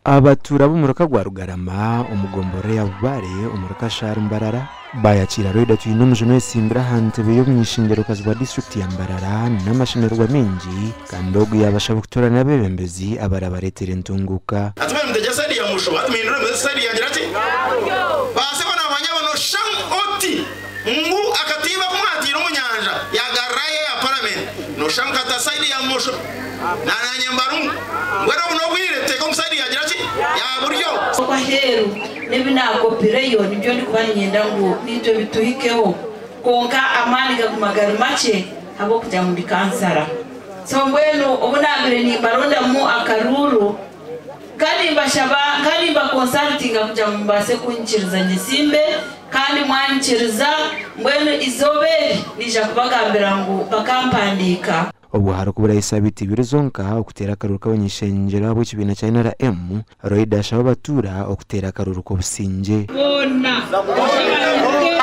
Abatuura b'omuruka gwa Rugarama omu gomborora eya Bubare omuri Kashari Mbarara bayakiira Loyda Twinomujuni oyetsimbire aha ntebe y'omuny'eishengyerokazi wa disiturikiti ya Mbarara n'amashemererwa maingi kandi ogu yaabashaba okutoorana abeebembezi abarabareetere entunguuka. Hati mwena mutegyere sayidi ya bumosho, hati muhindure muze sayidi ya gira ki? Baasebo naamanya noshusha oti ngu akatimba aku mwataire omu nyanja ya Galiraaya eya paramenti, noshusha ngu kata sayidi ya bumosho na naanye mbarumu. Mbwenu obu n'obwire tuteeke omu sayidi ya gira ki? Ya buryo. Okwo aheeru n'ebi naakopireyo nibyo ndikuba niinyenda ngu naitwe bituhikeho kwonka amaani gaguma gari makye ahabw'okugira ngu ndi kansara. So mbwenu obu naabaire nimbarondamu akaruuru kandi mbashaba kandi mbakonsarutinga kugira ngu mubaase kunyikiriza nyesimbe kandi mwanyikiriza mbwenu eizooba eri naija kubagambira ngu bakampandiika. Obwo harikuburayo esaabiiti ibiri zonka okuteera akaruuru k'abany'eishengyero ahabw'ekibiina kya NRM, Loyda ashaba abatuura okuteera akaruuru k'obusingye. Boona bashemereirwe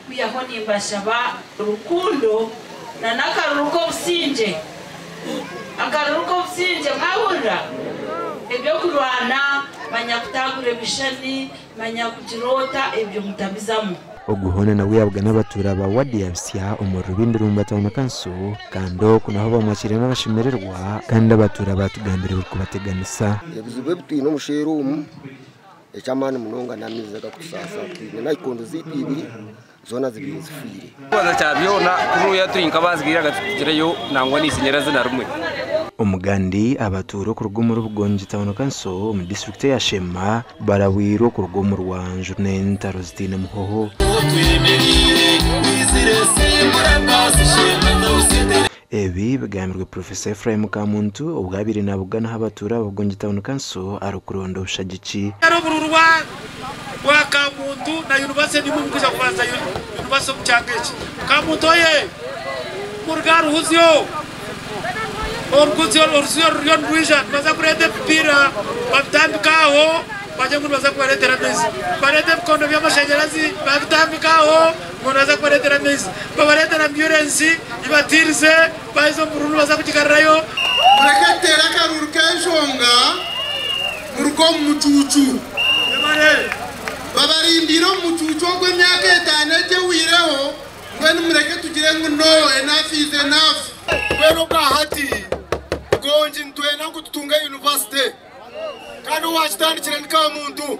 Kwihaho nimbashaba rukundo na n'akaruru k'obusingye. Akaruru k'obusingye mwahurira? Eby'okurwana, manya kutaagura ebishushani, manya kugira ota, ebyo mutabizamu. Ogu hoona nawe yaabugana abatuura ba waadi ya Bisya omuri Rubindi Rumba Town Council kandi oku naho bamwakiire n'abashemererwa kandi abatuura baatugambira ebirikubateganisa. Ebizibu ebi twine omu sheera omu, eky'amaani munonga n'amaizi agakutusaasa. Twine nayikondo zaitu ibiri zoona zibaire zifiire. Ekibanza kya byona kuruuya turi nk'abazigaire titugireyo nangwa n'eishenyerazi na rimwe. Omugandi abatuura okuruga omuri Bugongi Town Council omu disiturikiti eya Sheema barabwirwe okuruga omu rwanju n'entaro zitaine muhoho. Ebi bigambirwe Professor Ephraim Kamuntu obu abaire nabuganaho abatuura ba Bugongi Town Council arikuronda obushagiki. Obururu bwa Kamuntu na yunivasite nimwo burikwija kubanza yunivasite omu kyanga eki. Kamuntu oye! Muruge aha ruhuzyo! Oruhuzyo ruriyo nirwija nibaza kureeta ebipiira babitambike aho bagire ngu nibaza kubareetera amaizi. Bareete ebikondo by'amashanyarazi babitambike aho ngu nibaza kubareetera amaizi. Babareetere ambyurensi ebatiirize baheza omu bururu nibaza kugigarurayo. Mureke tuteere akaruuru k'enshonga muruge omu mucuucu. Babarindiire omu mucuucu ogwo emyaka etaano egyo ehweireho, mbwenu mureke tugire ngu no, enough is enough. Mbwenu obwa hati Gongi nitwenda ngu tutunge yunivasite kandi owaakitandikire ni Kamuntu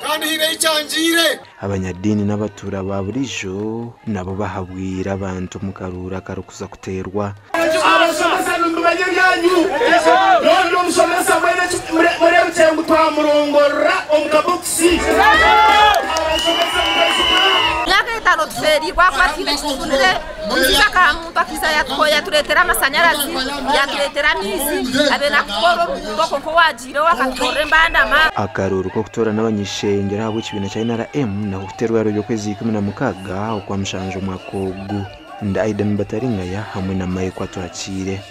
kandi haine ei kyangiire. Abanyadiini n'abatuura ba buriijo nabo bahabwire abantu omu karuuru akarikuza kuteerwa. Abashomesa nimumanya ebyanyu. N'ondi omushomesa mbwenu eki mureebukye ngu twamurongorora omu kabokisi. Abashomesa mubazima. Emyaka etaano tufeereirwe ahakuba tihaine eki tufunire. Omushaija Kamuntu akaija yatureetera amashanyarazi, yatureetera amaizi, abaire nakutukorera oruguuto okwo nk'owaagiireho akatukorera embandama. Akaruuru k'okutoorana abany'eishengyero ahabw'ekibiina kya NRM nako kuteerwa ahari Okwezi 16 Okwamushanju omwaka ogu. Ndi Aidan Bataringaya hamwe na Mike Atwakiire.